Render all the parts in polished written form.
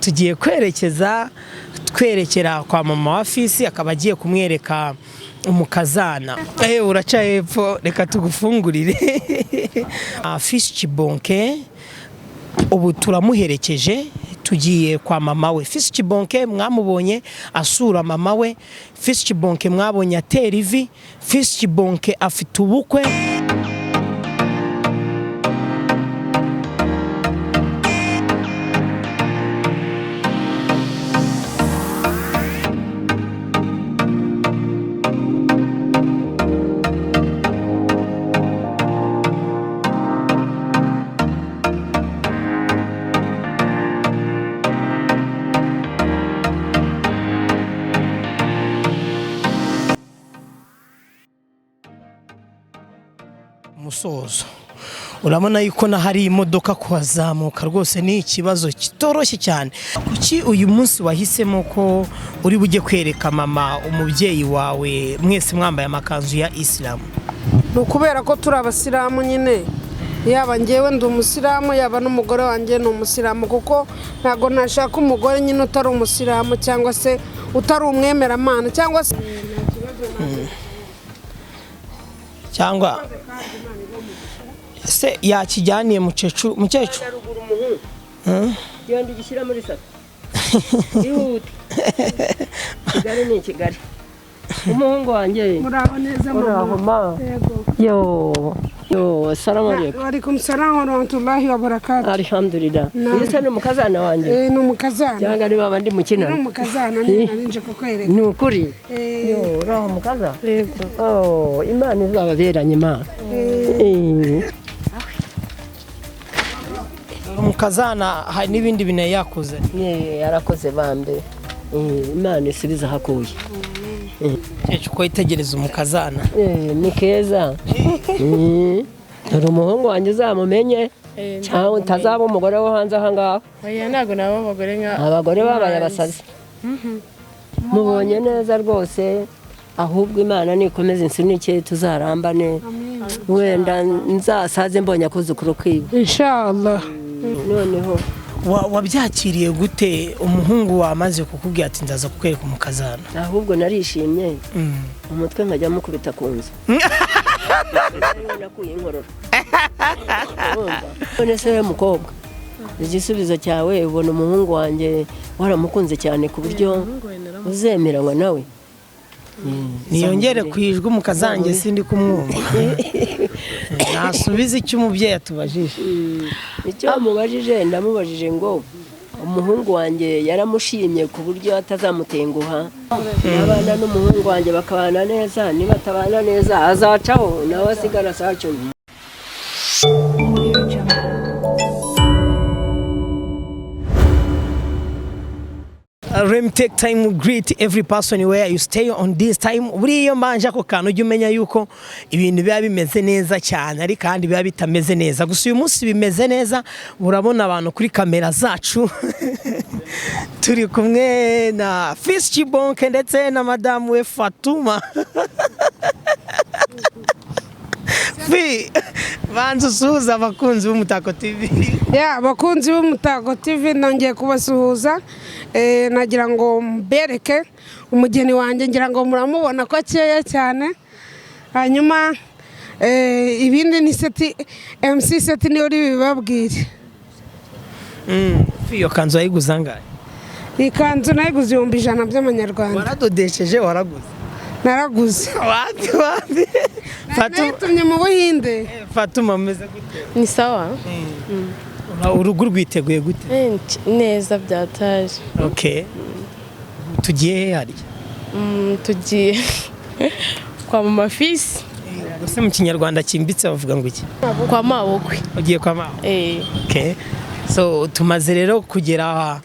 Tugiye kwerekeza, twerekera kwa mama wa Fisi, akaba agiye kumwereka umukazana. Uraca hepfo, reka tugufungurire. Fisi Kibonke ubu turamuherekeje, tugiye kwa mama we. Fisi Kibonke mwamubonye asura mama we, Fisi Kibonke mwabonye atera ivi, Fisi Kibonke afite ubukwe. Umusozo urabona yuko na hari imodoka, kuhazamuka rwose ni ikibazo kitoroshye cyane. Kuki uyu munsi wahisemo ko uri bujye kwereka mama umubyeyi wawe, mwese mwambaye amakanzu ya Isilamu? Ni ukubera ko turi abasilamu nyine, yaba ngewe ndi umusilamu, yaba n'umugore wanjye ni umusilamu, kuko ntabwo nashaka umugore nyine utari umusilamu cyangwa se utari umwemeramana cyangwa se Cyangwa se yakijyaniye mukecuru? Mukecuru. Haruguru umuhungu, genda ugishyira muri sako, ihute. Kigali ni Kigali, umuhungu wanjye. Muraho neza? Uraho ma? Yego. Yo yo, salamu alaikum. Waalaikum salam wa rahmatullahi wa barakatuh. Alhamdulillah. Naam. Uyu se ni umukazana wanjye? Ni umukazana. Cyangwa ni babandi Ni mukinana? umukazana, ni nje kukwereka. Ni ukuri? Eh. Yo, uraho mukaza? Yego. Oh, Imana izababeranye Imana. Umukazana hari n'ibindi bintu yakoze. Yarakoze bambe. Imana isubize ahakuye. Mukecuru, uko yitegereza umukazana? Ni keza. Dore umuhungu wanjye, uzamumenye cyangwa utazaba umugore wo hanze aha ngaha. Oya, ntabwo nabo abagore nka Abagore babaye abasazi. Mubonye neza rwose, ahubwo Imana nikomeze insunike tuzarambane, wenda nzasaze mbonye akuzukuru kwiwe. Inshallah. Noneho Wabyakiriye gute umuhungu wamaze kukubwira ati ndaza kukwereka umukazana? Ahubwo narishimye, umutwe nkajya mukubita ku nzu. Ariho nakuye inkorora. Urumva? None se mukobwa, igisubizo cyawe, ubona umuhungu wanjye waramukunze cyane ku buryo uzemeranywa nawe? Niyongere ku ijwi umukazange, sindi kumwumva. Nasubize icyo umubyeyi atubajije. Icyo mubajije, ndamubajije ngo umuhungu wanjye yaramushimye ku buryo atazamutenguha, abana n'umuhungu wanjye bakabana neza, niba atabana neza azacaho nawe asigara saa 10. Let me take time to greet every person where you stay on this time. Buriya iyo mbanje ako kantu, ujya umenya yuko ibintu biba bimeze neza cyane, ariko kandi biba bitameze neza. Gusa uyu munsi bimeze neza, urabona abantu kuri kamera zacu. Turi kumwe na Fils Kibonke ndetse na madamu we Fatuma. Fi, banza usuhuza abakunzi b'Umutako TV. Ya, abakunzi b'Umutako TV, nongeye kubasuhuza. Nagira ngo mbereke umugeni wanjye, ngira ngo muramubona ko akeye cyane. Hanyuma ibindi ni Seti MC, Seti niwe uri bibabwire. Fi, iyo kanzu wayiguze angahe? Iyi kanzu nayiguze 100,000 by'amanyarwanda. Waradodesheje, waraguze? Naraguze. Wapi wapi. Fatuma. Nayitumye mu Buhinde. Fatuma, meze gute? Ni sawa. Urugo rwiteguye gute? Neza byataje. Okay, tugiye he harya? Tugiye kwa mama Fisi. Gusa mu Kinyarwanda cyimbitse bavuga ngo iki? Kwa mabukwe. Ugiye kwa mama? Eh. Okay, so tumaze rero kugera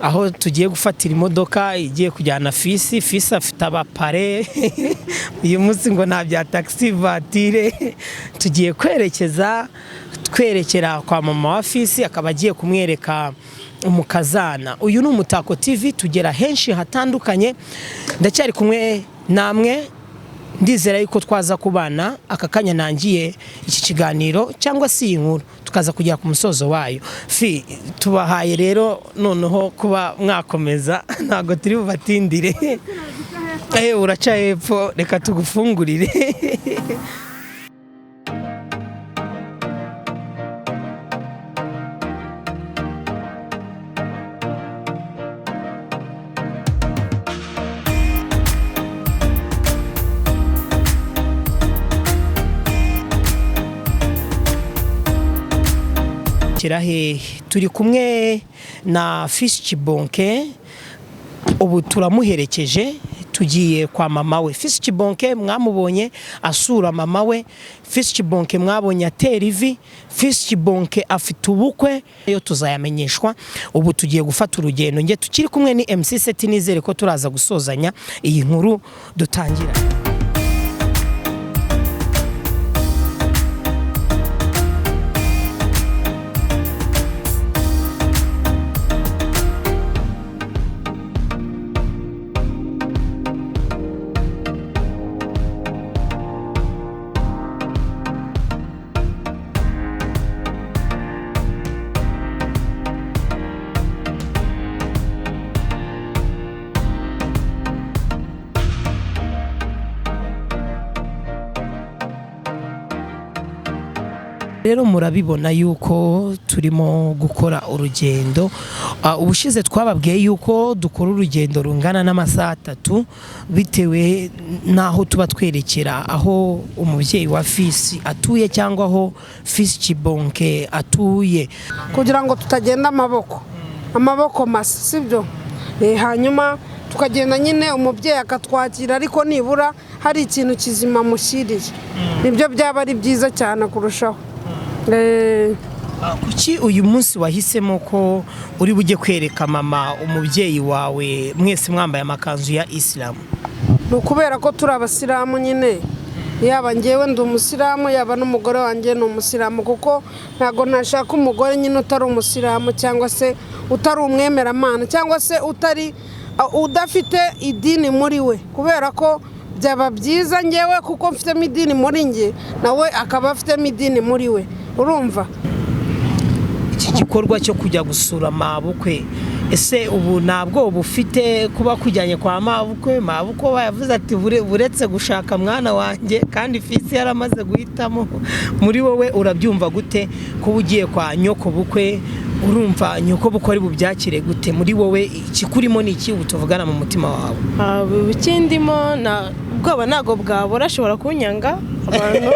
aho tugiye gufatira imodoka igiye kujyana Fisi. Fisi afite abapare uyu munsi, ngo nta bya taxi voiture. Tugiye kwerekeza, twerekera kwa mama wa Fisi, akaba agiye kumwereka umukazana. Uyu ni Umutako TV, tugera henshi hatandukanye. Ndacyari kumwe namwe. Ndizera yuko twaza kubana aka kanya nangiye iki kiganiro cyangwa se iyi nkuru, tukaza kugera ku musozo wayo. Fi tubahaye rero noneho kuba mwakomeza, ntabwo turi bubatindire. Uraca hepfo, reka tugufungurire. Hehe? Turi kumwe na Fish Kibonke, ubu turamuherekeje, tugiye kwa mama we. Fish Kibonke mwamubonye asura mama we, Fish Kibonke mwabonye atera ivi, Fish Kibonke afite ubukwe, yo tuzayamenyeshwa. Ubu tugiye gufata urugendo, nge tukiri kumwe ni MC Seti, nizere ko turaza gusozanya iyi nkuru dutangira. Rero murabibona yuko turimo gukora urugendo. Ubushize twababwiye yuko dukora urugendo rungana n'amasaha 3 bitewe n'aho tuba twerekera, aho umubyeyi wa Fisi atuye cyangwa aho Fisi Kibonke atuye, kugira ngo tutagenda amaboko masa, sibyo? Hanyuma tukagenda nyine umubyeyi akatwakira, ariko nibura hari ikintu kizima mushyiriye, nibyo byaba ari byiza cyane kurushaho. Kuki uyu munsi wahisemo ko uri bujye kwereka mama umubyeyi wawe mwese mwambaye amakanzu ya Isilamu? Ni ukubera ko turi abasilamu nyine, yaba ngewe ndi umusilamu, yaba n'umugore wanjye ni umusilamu, kuko ntabwo nashaka umugore nyine utari umusilamu cyangwa se utari umwemeramana cyangwa se utari udafite idini muri we, kubera ko byaba byiza ngewe kuko mfitemo idini muri nge, nawe akaba afitemo idini muri we. Urumva iki gikorwa cyo kujya gusura mabukwe, ese ubu ntabwo bufite kuba kujyanye kwa mabukwe? Mabukwe bayavuze ati buretse gushaka mwana wanjye, kandi Fisi yaramaze guhitamo. Muri wowe urabyumva gute kuba ugiye kwa nyoko bukwe? Urumva nyoko bukwe ari bubyakire gute? Muri wowe ikikurimo ni iki ubu tuvugana mu mutima wawe? Ikindimo na ubwoba ntabwo bwabura, ashobora kunyanga abantu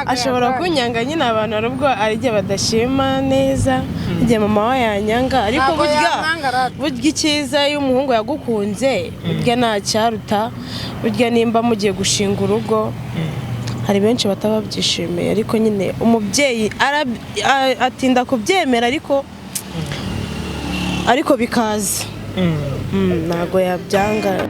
ashobora kunyanga nyine, abantu hari ubwo ari igihe badashima neza, igihe mama we yanyanga, ariko burya icyiza iyo umuhungu yagukunze burya nta cyaruta, burya nimba mugiye gushinga urugo hari benshi bataba babyishimiye, ariko nyine umubyeyi atinda kubyemera, ariko bikaza ntabwo yabyanga.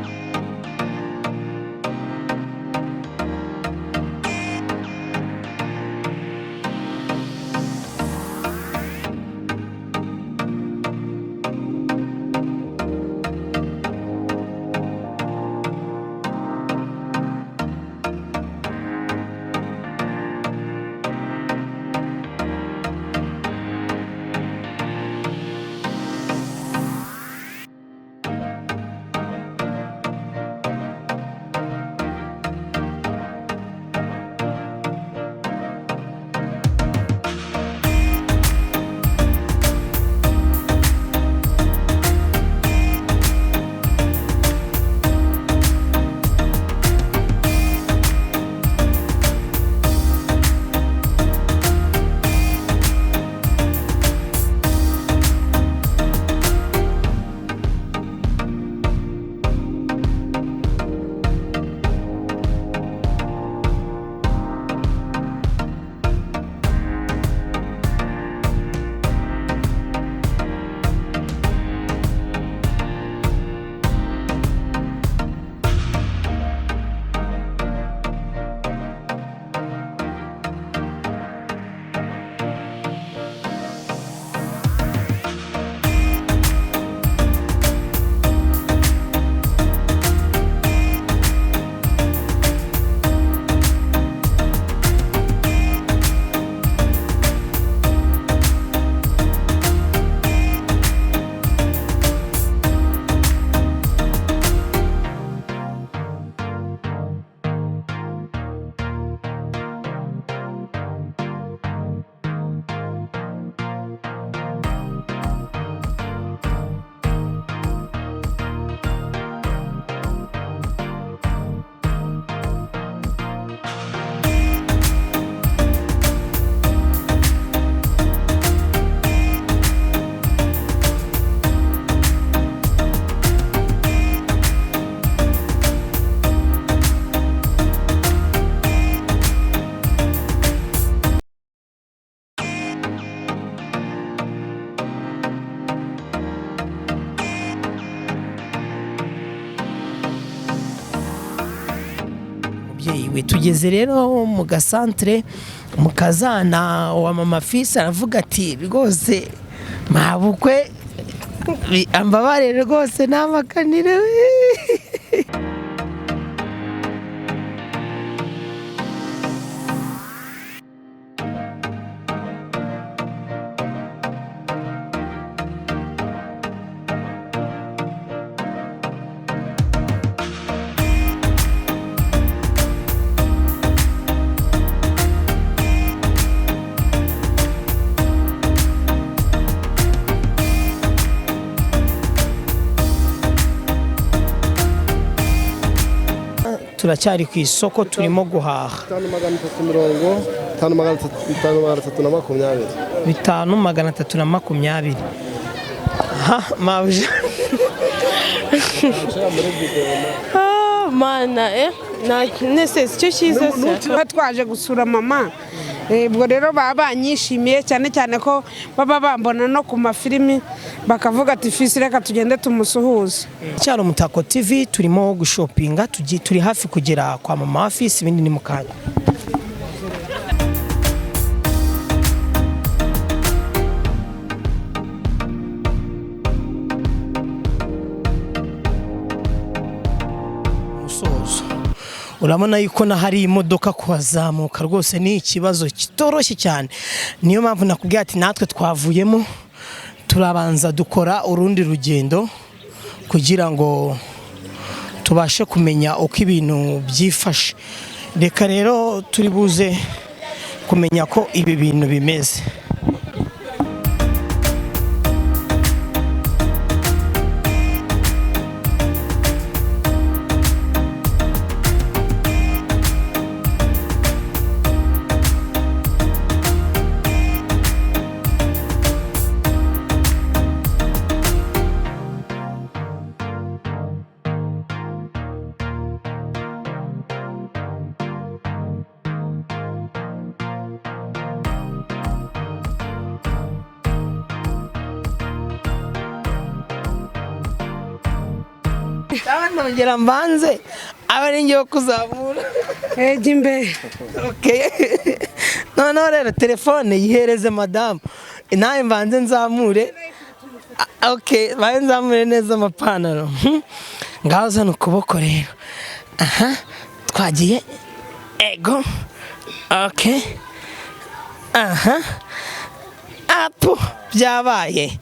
Ayiwe, tugeze rero mu gasantere, mukazana wa mama Fisi aravuga ati: "Rwose mabukwe, ambabarire rwose, namakanire." Turacyari ku isoko, turimo guhaha. 5 350, 5 320. 5 320. Ha mabuja. Ah, mana, nese icyo cyiza se? Tuba twaje gusura mama. Ubwo rero baba banyishimiye cyane cyane ko baba bambona no ku mafilimi, bakavuga ati: "Fisi, reka tugende tumusuhuze." Cyari Umutako TV, turimo gushopinga, turi hafi kugera kwa mama wa Fisi, ibindi ni mu kanya. Musozo urabona yuko na hari imodoka, kuhazamuka rwose ni ikibazo kitoroshye cyane. Niyo mpamvu nakubwiye ati natwe twavuyemo, turabanza dukora urundi rugendo kugira ngo tubashe kumenya uko ibintu byifashe. Reka rero turi buze kumenya ko ibi bintu bimeze. Nongera mbanze aba ari ngiye kuzamura. Ejya imbere. Okay. Noneho rero telefone yihereze madamu, nawe mbanze nzamure. Okay, mbanze nzamure neza amapantaro. Ngaho zana ukuboko rero. Aha twagiye, ego, okay, aha, apu byabaye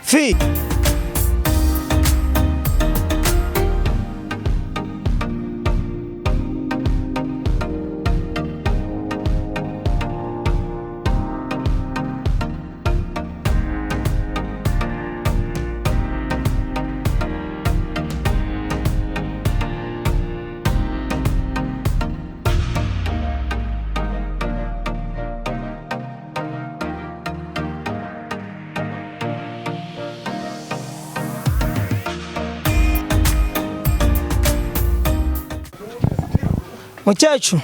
fi. Mukecuru,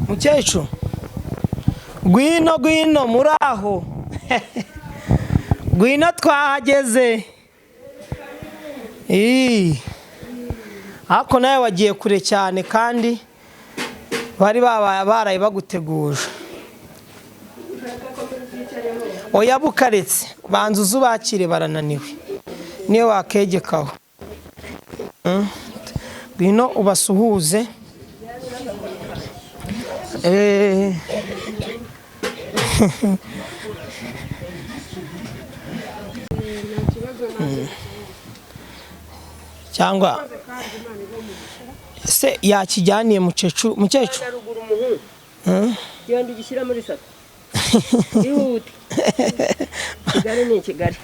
mukecuru, ngwino, ngwino, muri aho, ngwino, twahageze. Ii. Ariko nawe wagiye kure cyane kandi bari baraye baguteguje. Oya, bukaretse, banza uzubakire, barananiwe, niyo wakegekaho. Ngwino ubasuhuze. Cyangwa se yakijyaniye mukecuru, mukecuru? Ruguru umuhungu. Genda ugishyira muri sako. Ihute. Kigali ni Kigali.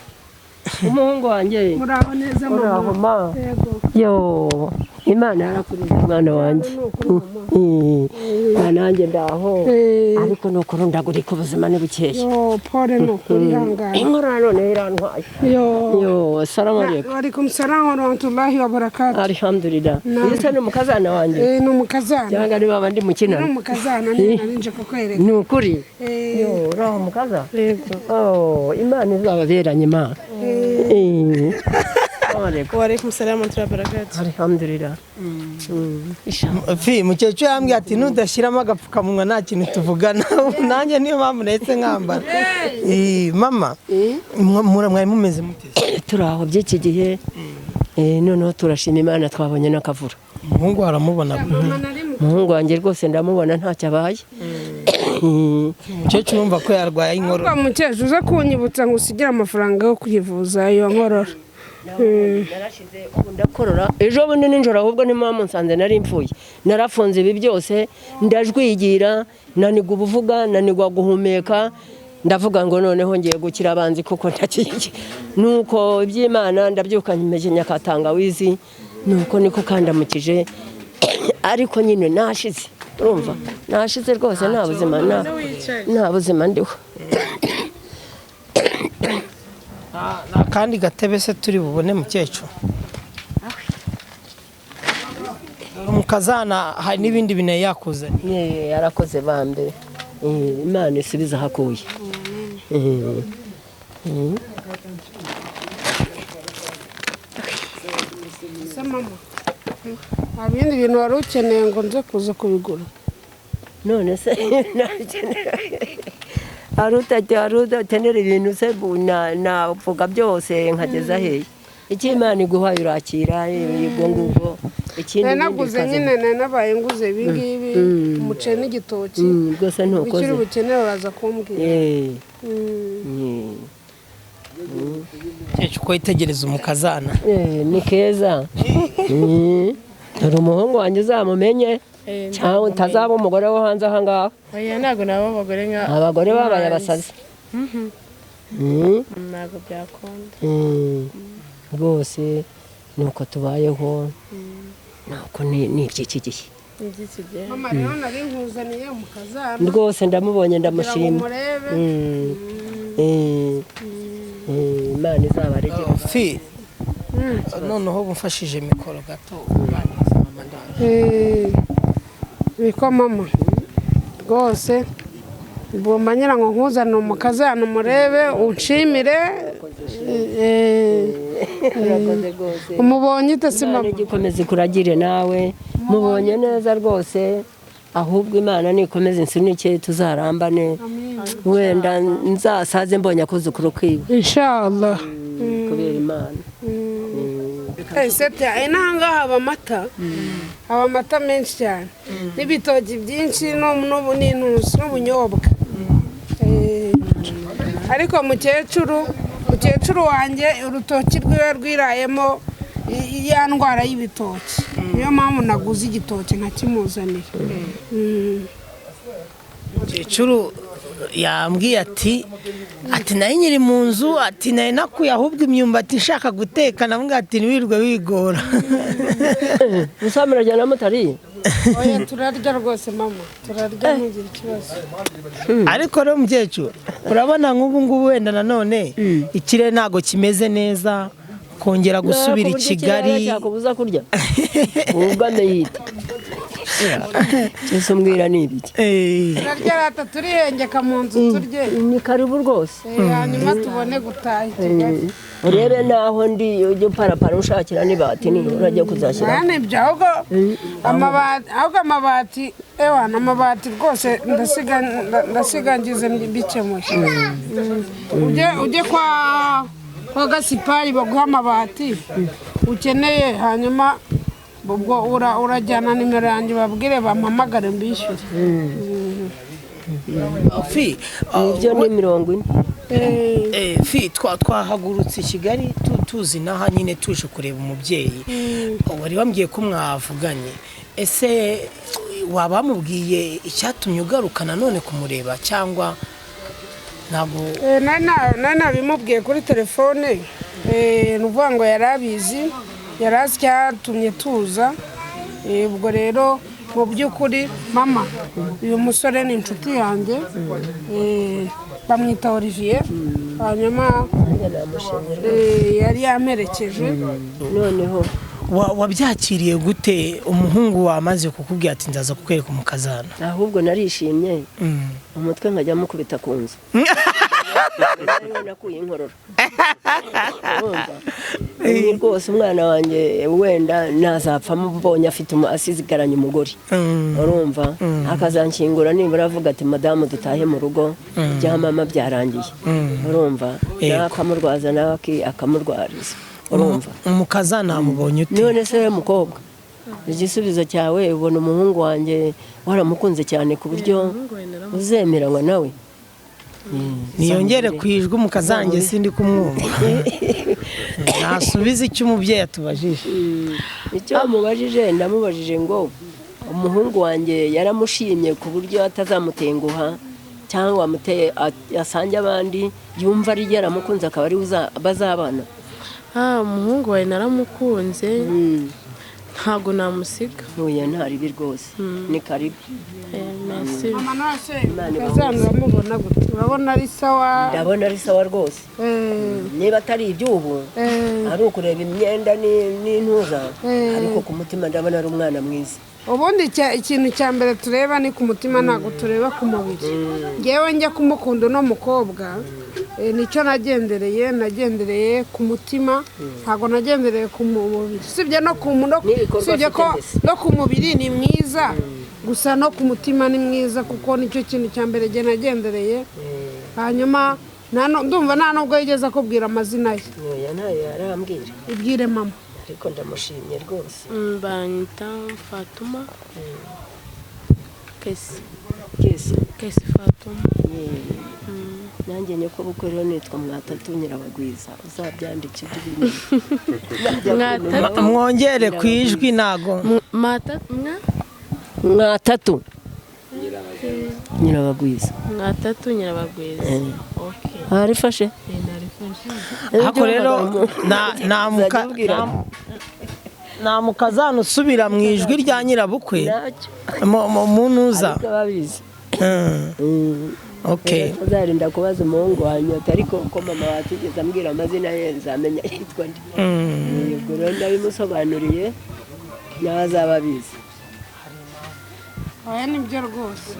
Umuhungu wanjye. Muraho neza mama? Uraho ma? Yego. Yo, Imana yarakureze mwana wanjye. Nanjye ndaho. Ariko ni ukurundagurika, ubuzima ni bukeya. Yo, pole, ni ukuri, ihangane. Inkorora noneho irantwaye. Yo. Yo, salamu alaikum. Walaikum salam wa rahmatullahi wa barakatuh. Alhamdulillah. Uyu se ni umukazana wanjye? Eh, ni umukazana. Cyangwa niba abandi Ni mukinana? umukazana, ni nari nje kukwereka. Ni ukuri. Eh. Yo, uraho mukaza? Yego. Oh, Imana izababeranye ma. Eh. Salamu alaikum. Walaikum salam wa rahmatullahi wa barakatuh. Alhamdulillah. Fi mukecuru yambwiye ati nudashyiramo agapfukamunwa nta kintu tuvugana, nanjye niyo mpamvu nahise nkambara. Mama, mwari mumeze mute? Turi aho by'iki gihe. Noneho turashima Imana, twabonye n'akavura. Umuhungu aramubona gute? Mama, nari mu Umuhungu wanjye rwose ndamubona, ntacyo abaye. Umukecuru wumva ko yarwaye inkorora. Ahubwo mukecuru, uze kunyibutsa ngo usigire amafaranga yo kwivuza iyo nkorora. Narashize, ubu ndakorora. Ejo bundi nijoro ahubwo ni mpamvu nsanze nari mfuye, narafunze ibi byose, ndajwigira, nanigwa ubuvuga, nanigwa guhumeka. Ndavuga ngo noneho ngiye gukira abanzi kuko ntakiye. Nuko iby'Imana, ndabyuka nyimenya nyakatangawizi, nuko niko kandamukije. Ariko nyine nashize, urumva nashize rwose, nta buzima, nta buzima ndiho. Nta kandi gatebe se turi bubone, mukecuru? Umukazana hari n'ibindi bintu yari yakuzaniye. Yarakoze bambe. Imana isubize ahakuye. Se mama, nta bindi bintu wari ukeneye ngo nze kuza kubigura? None se hari udakenera ibintu se? Navuga byose nkageza hehe? Icyo Imana iguhaye urakira, ubwo ngubwo ikindi Nari ibindi naguze bikaza. Nyine nari nabaye nguze ibi ngibi, umuceri n'igitoki. Rwose ntukoze. Icyo uri bukenere uraza kumbwira. Mukecuru, uko witegereza umukazana? Ni keza. Dore umuhungu wanjye, uzamumenye cyangwa utazaba umugore wo hanze aha ngaha. Oya, ntabwo naba abagore nka Abagore babaye abasazi. Ntabwo byakunda. Rwose nuko tubayeho, nuko ni iby'iki gihe. Iby'iki gihe. Mama, rero nari nkuzaniye umukazana Rwose ndamubonye, kugira ngo ndamushima. umurebe. Imana izabarege. Fi noneho mufashije mikoro gato uganiriza mama, ndaje. Niko mama, rwose mbumva ngira ngo nkuzanire umukazana umurebe unshimire. Urakoze rwose. Umubonye ute se Imana mama? ijye ikomeza ikuragire nawe. Mubonye neza rwose, ahubwo Imana nikomeze insunike tuzarambane, wenda nzasaze mbonye akuzukuru kiwe. Inshallah. Kubera Imana. Sete, inaha ngaha haba amata, haba amata menshi cyane n'ibitoki byinshi n'intusi n'ubunyobwa. Ariko mukecuru wanjye urutoki rwiwe rwirayemo ya ndwara y'ibitoki, niyo mpamvu naguze igitoki nkakimuzanira. Mukecuru yambwiye ati nayo nyiri mu nzu, ati nayo nakuye ahubwo imyumbati ishaka guteka. Namubwiye ati ntiwirirwe wigora. Gusa murajyana mutariye? Oya, turarya rwose mama, turarya, ntugire ikibazo. Ariko rero mukecuru, urabona nk'ubu ngubu wenda nanone ikirere ntabwo kimeze neza kongera gusubira i Kigali. Cyakubuza kurya ubwo yita cyose umbwira ni ibiki? Turarya rata, turihengeka mu nzu turye. Ni karibu rwose. Hanyuma tubone gutaha i Kigali. Urebe naho ndi, ujye uparapara ushakira n'ibati ni urajya kuzashyira. Nta ibyo, ahubwo amabati, ahubwo amabati, ewa amabati rwose ndasiga ngize mbikemuye. Ujye kwa Gasipari baguha amabati ukeneye, hanyuma ubwo urajyana nimero yanjye babwire bampamagare mbishyure. Fi Ibyo ni 40. Fi twahagurutse i Kigali tuzi n'aha nyine tuje kureba umubyeyi wari wambwiye ko mwavuganye. Ese waba wamubwiye icyatumye ugaruka nanone kumureba cyangwa ntabwo? Nari nabimubwiye kuri telefone. Ni ukuvuga ngo yari abizi, yari azi icyatumye tuza. Ubwo rero mu by'ukuri mama, uyu musore ni inshuti yanjye. Bamwita Olivier. Hanyuma Nanjye namushimye rwose. Yari yamperekeje. Noneho Wabyakiriye gute umuhungu wamaze kukubwira ati ndaza kukwereka umukazana? Ahubwo narishimye, umutwe nkajya mukubita ku nzu. Ariho nakuye inkorora. Urumva? Ni rwose umwana wanjye wenda nazapfa mubonye afite asigaranye umugore, urumva, akazanshyingura nibura avuga ati: "Madamu, dutahe mu rugo, ibya mama byarangiye." Urumva, nawe akamurwaza, nawe akamurwariza, urumva. Umukazana mubonye ute? None se mukobwa, igisubizo cyawe, ubona umuhungu wanjye waramukunze cyane ku buryo Umuhungu wawe naramukunze. uzemeranywa nawe? Niyongere ku ijwi, umukazange sindi kumwumva. Nasubize icyo umubyeyi atubajije. Icyo mubajije, ndamubajije ngo umuhungu wanjye yaramushimye ku buryo atazamutenguha cyangwa amuteye asange abandi, yumva ari yaramukunze akaba ari we bazabana. Ah, umuhungu wawe naramukunze, ntabwo namusiga. Ntuye nta ribi rwose, ni karibu. Merci. Mama, nase Imana ibahe. Kazana uramubona gute? Urabona ari sawa? Ndabona ari sawa rwose. Niba atari iby'ubu, ari ukureba imyenda n'intuza, ariko ku mutima ndabona ari umwana mwiza. Ubundi ikintu cya mbere tureba ni ku mutima, ntabwo tureba ku mubiri. Ngewe njya kumukunda uno mukobwa, nicyo nagendereye ku mutima, ntabwo nagendereye ku mubiri. Usibye no ku N'ibikorwa usibye ko afite mbese. no ku mubiri ni mwiza, gusa no ku mutima ni mwiza, kuko nicyo kintu cya mbere njye nagendereye. Hanyuma ndumva nta nubwo yigeze akubwira amazina ye. Oya, ntayo yarambwira. Ibwire mama. Ariko ndamushimye rwose. Banyita Fatuma Kesi. Kesi. Kesi Fatuma. Nanjye nyoko bukwe rero nitwa Mwatatu Nyirabagwiza, uzabyandike ibyo bintu. Mwatatu. Mwongere ku ijwi, ntago Mata mwa Mwatatu Nyirabagwiza. Mwatatu Nyirabagwiza, okay. Arifashe. Narifashe. Ariko rero nta mukazana usubira mu ijwi rya nyirabukwe. Ntacyo. Mu ntuza. Ariko babizi. Okay. Uzarinda kubaza umuhungu wanjye ati: "Ariko ko mama watigeze ambwira amazina ye, nzamenya yitwa nde?" Ubwo rero ndabimusobanuriye, nawe azaba abizi. Oya, nibyo rwose.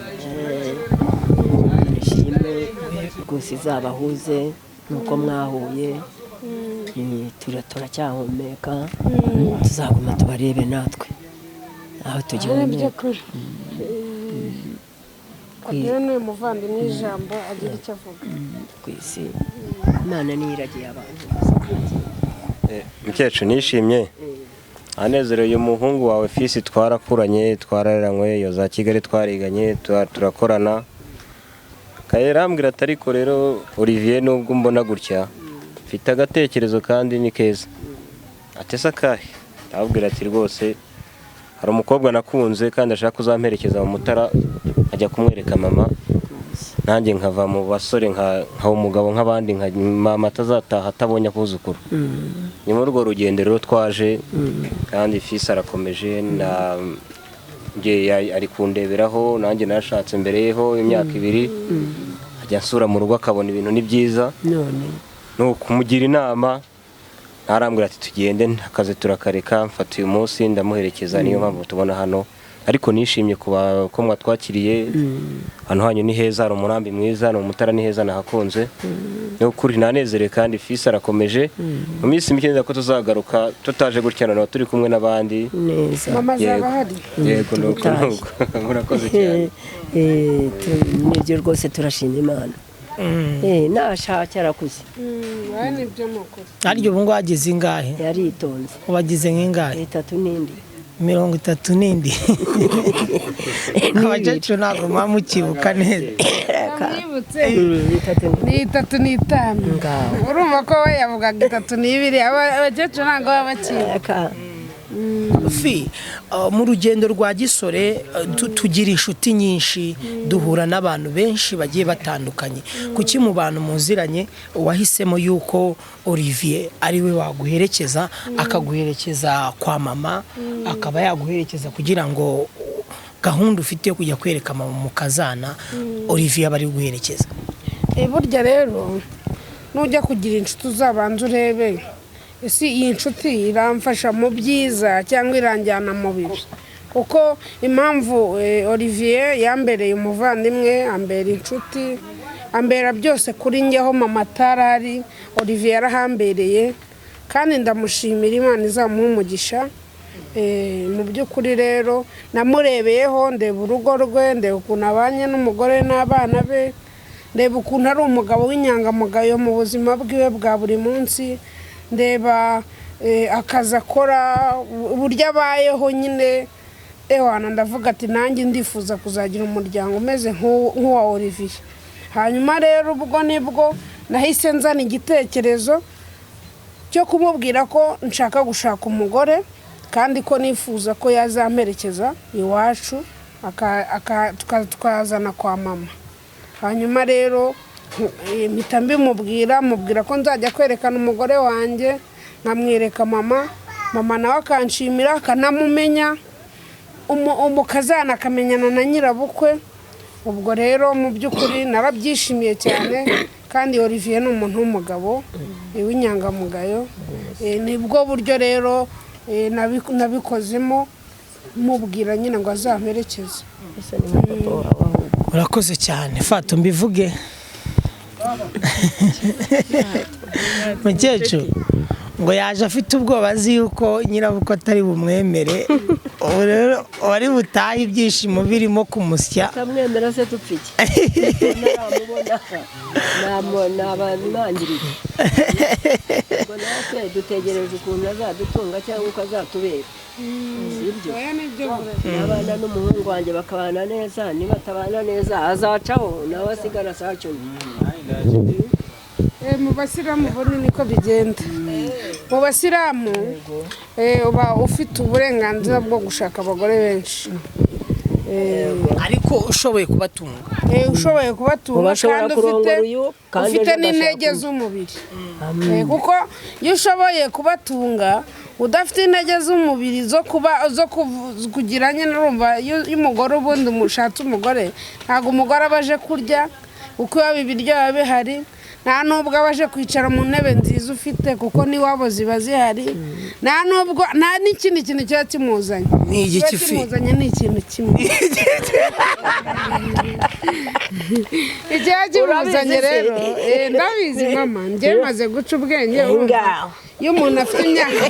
Ishimwe rwose, izabahuze nuko mwahuye. Turacyahumeka, tuzaguma tubarebe natwe aho Nibyo. tugihumeka. Kuri rero n'uyu muvandimwe ijambo agira icyo avuga. Ku isi Imana niyo iragiye abantu. Mukecuru, nishimye, anezerewe uyu muhungu wawe Fisi. Twarakuranye, twararanywe iyo za Kigali, twariganye, turakorana. Arambwira ati: "Ariko rero Olivier, nubwo mbona gutya, mfite agatekerezo kandi ni keza." Ati: "Ese akahe?" Ndababwira ati: "Rwose hari umukobwa nakunze kandi ashaka kuzamperekeza mu Mutara, ajya kumwereka mama, nanjye nkava mu basore nkaba umugabo nk'abandi, nka mama atazataha atabonye akuzukuru." Ni muri urwo rugendo rero twaje, kandi Fisi arakomeje na njye ari kundeberaho. Nanjye nashatse mbere yeho imyaka 2, ajya ansura mu rugo akabona ibintu ni byiza. None Ni ukumugira inama, ntarambwira ati: "Tugende akazi turakareka." Mfata uyu munsi ndamuherekeza, niyo mpamvu tubona hano. Ariko nishimye kuba ko mwatwakiriye. Hano hanyu ni heza, hari umurambi mwiza, ni umutara, ni heza, nahakunze, ni ukuri nanezerewe. Kandi Fisi arakomeje, mu minsi mike neza ko tuzagaruka tutaje gutya, noneho turi kumwe n'abandi. Neza. Mama azaba Yego. ahari. Yego, nuko. Tubutahe. Nuko murakoze cyane. Nibyo rwose, turashima Imana. Nashake arakuze. Oya, nibyo, ni ukuri. Arya ubu ngubu ageze ingahe? Yaritonze. Ubagize nk'ingahe? 30 n'indi. 30 n'indi. Abakecuru ntabwo muba mukibuka neza. Mwibutse. 30. Ni 35. Ngaho. Urumva ko we yavugaga 32. Abakecuru ntabwo baba bakibuka. Aka. Fi, mu rugendo rwa gisore, tugira inshuti nyinshi, duhura n'abantu benshi bagiye batandukanye. Kuki mu bantu muziranye wahisemo yuko Olivier ari we waguherekeza, akaguherekeza kwa mama, akaba yaguherekeza kugira ngo gahunda ufite yo kujya kwereka mama mukazana, Olivier aba ari guherekeza? Burya rero nujya kugira inshuti, uzabanza urebe: ese iyi nshuti iramfasha mu byiza cyangwa iranjyana mu bibi? Kuko impamvu, Olivier yambereye umuvandimwe, ambera inshuti, ambera byose kuri njye. Aho mama atarari, Olivier yarahambereye, kandi ndamushimira, Imana izamuha umugisha. Mu by'ukuri rero namurebeyeho, ndeba urugo rwe, ndeba ukuntu abanye n'umugore n'abana be, ndeba ukuntu ari umugabo w'inyangamugayo mu buzima bwiwe bwa buri munsi, ndeba akazi akora, uburyo abayeho nyine. Ewana, ndavuga ati nanjye ndifuza kuzagira umuryango umeze nk'uwa Olivier. Hanyuma rero ubwo nibwo nahise nzana igitekerezo cyo kumubwira ko nshaka gushaka umugore, kandi ko nifuza ko yazamperekeza iwacu, tukazana kwa mama. Hanyuma rero mpita mbimubwira, mubwira ko nzajya kwerekana umugore wanjye, nkamwereka mama, mama nawe akanshimira, akanamumenya, umukazana akamenyana na nyirabukwe. Ubwo rero mu by'ukuri narabyishimiye cyane, kandi Olivier ni umuntu w'umugabo, w'inyangamugayo. Nibwo buryo rero nabikozemo, mubwira nyine ngo azamperekeze. Ese ni nka papa wawe ahubwo. Urakoze cyane. Fata mbivuge, mukecuru ngo yaje afite ubwoba, azi yuko nyirabukwe atari bumwemere. Ubu rero wari butahe ibyishimo birimo kumusya. Utamwemera se dupfa iki? Ntaramubona naba ntangiriye. Ubwo natwe dutegereje ukuntu azadutunga cyangwa uko azatubera, sibyo? Oya, nibyo. N'abana n'umuhungu wanjye bakabana neza. Nibatabana neza, azacaho nawe asigara saa cumi. Mu basilamu ubundi niko bigenda. Mu basilamu uba ufite uburenganzira bwo gushaka abagore benshi. Ariko ushoboye kubatunga. Ushoboye kubatunga. Uba ashobora kandi ufite kurongora uyu, kandi ufite ejo n'intege ugashaka undi. z'umubiri. Kuko iyo ushoboye kubatunga udafite intege z'umubiri zo kuba zo kugira nyine, urumva iyo umugore, ubundi ushatse umugore, ntabwo umugore aba aje kurya, kuko iwabo ibiryo biba bihari. Nta nubwo aba aje kwicara mu ntebe nziza ufite, kuko n'iwabo ziba zihari. Nta nubwo nta n'ikindi kintu kiba kimuzanye. Ni igiki, Kiba Fi? kimuzanye ni ikintu kimwe. Ikiba kimuzanye Urabizi se? rero, ndabizi mama, njye maze guca ubwenge, urumva. Ngaho. Iyo umuntu afite imyaka,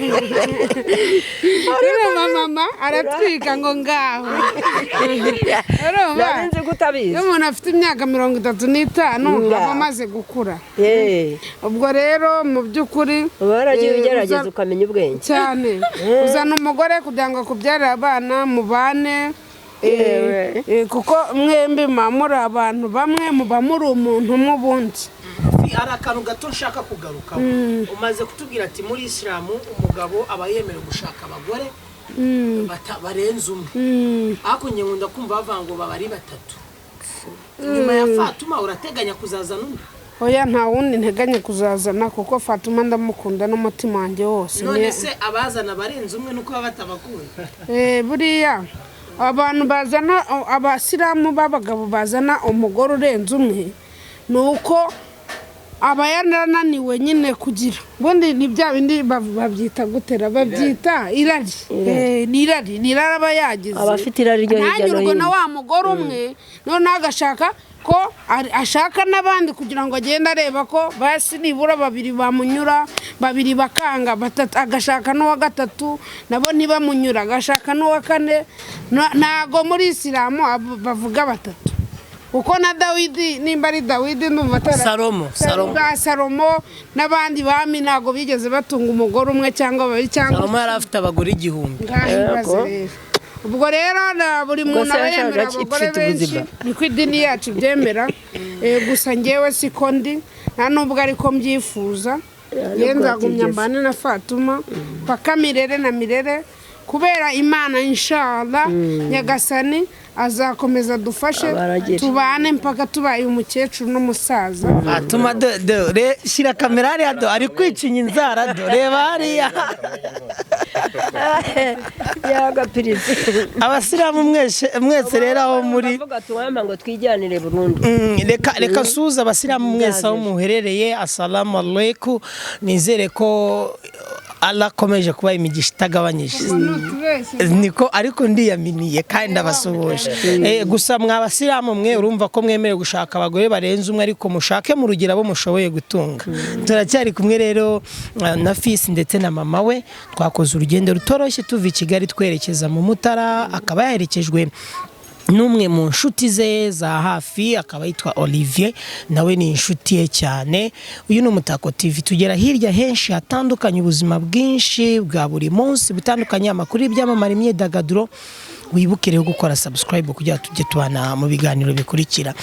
urumva mama aratwika ngo ngaho, urumva. Nari nzi ko utabizi. Iyo umuntu afite imyaka 35 Ngaho. aba amaze gukura. Eh, Ubwo rero mu by'ukuri uba waragiye ugerageza ukamenya ubwenge. Cyane. Uzana umugore kugira ngo akubyarire abana, mubane, Yewe. kuko mwembi muba muri abantu bamwe, muba muri umuntu umwe ubundi. Hari akantu gato nshaka kugarukaho. Umaze kutubwira ati muri isilamu umugabo aba yemerewe gushaka abagore barenze umwe, ariko njye nkunda kumva bavuga ngo baba ari batatu. Nyuma ya Fatuma urateganya kuzazana undi? Oya, nta wundi nteganya kuzazana, kuko Fatuma ndamukunda n'umutima wanjye wose. None se abazana barenze umwe nuko baba batabakunda? Buriya abantu bazana, abasilamu b'abagabo bazana umugore urenze umwe, ni uko aba yarananiwe nyine kugira. Ubundi ni bya bindi babyita gutera, babyita irari. Ni irari, ni irari aba yagize. Aba afite irari ryo hirya no Ntanyurwe na hino. wa mugore umwe, noneho agashaka ko ashaka n'abandi kugira ngo agende areba ko basi nibura babiri bamunyura, babiri bakanga, batatu, agashaka n'uwa gatatu, nabo ntibamunyura, agashaka n'uwa kane. Ntago muri isilamu bavuga batatu, kuko na Dawidi, nimba ari Dawidi, ndumva Salomo, Salomo. Bwa Salomo n'abandi bami ntabwo bigeze batunga umugore umwe cyangwa babiri cyangwa Salomo yari afite abagore 1000. Ngaho ibaze. Yego. Rero ubwo rero na buri muntu se aba yashakaga yemera ki- abagore ifite benshi, ubuzima. niko idini yacu ibyemera. Gusa ngewe siko ndi, nta nubwo ariko mbyifuza. Ya, Ngewe nubwo nzagumya atigeze. mbane na Fatuma paka mirere na mirere. Kubera Imana, inshallah, Nyagasani azakomeza dufashe Abaragire. tubane mpaka tubaye umukecuru n'umusaza. Atuma do re shyira kamera hariya, do ari kwicinya inzara, do reba hariya. Yagapirizi. Abasilamu mwese mwese rero aho muri bavuga tuwampa ngo twijyanire burundu. Reka nsuhuze abasilamu mwese aho muherereye. Assalamu alaikum. Nizere ko Allah akomeje kuba imigisha itagabanyije. Nutubeshye. Niko, ariko ndiyaminiye kandi ndabasuhuje. Gusa mwa basilamu mwe, urumva ko mwemerewe gushaka abagore barenze umwe, ariko mushake mu rugero abo mushoboye gutunga. Turacyari kumwe rero na Fisi ndetse na mama we. Twakoze urugendo rutoroshye tuva i Kigali twerekeza mu Mutara, akaba yaherekejwe n'umwe mu nshuti ze za hafi, akaba yitwa Olivier, nawe ni inshuti ye cyane. Uyu ni Umutako TV, tugera hirya henshi hatandukanye, ubuzima bwinshi bwa buri munsi butandukanye, amakuru y'ibyamamare, imyidagaduro. Wibuke rero gukora subscribe kugira ngo tujye tubana mu biganiro bikurikira.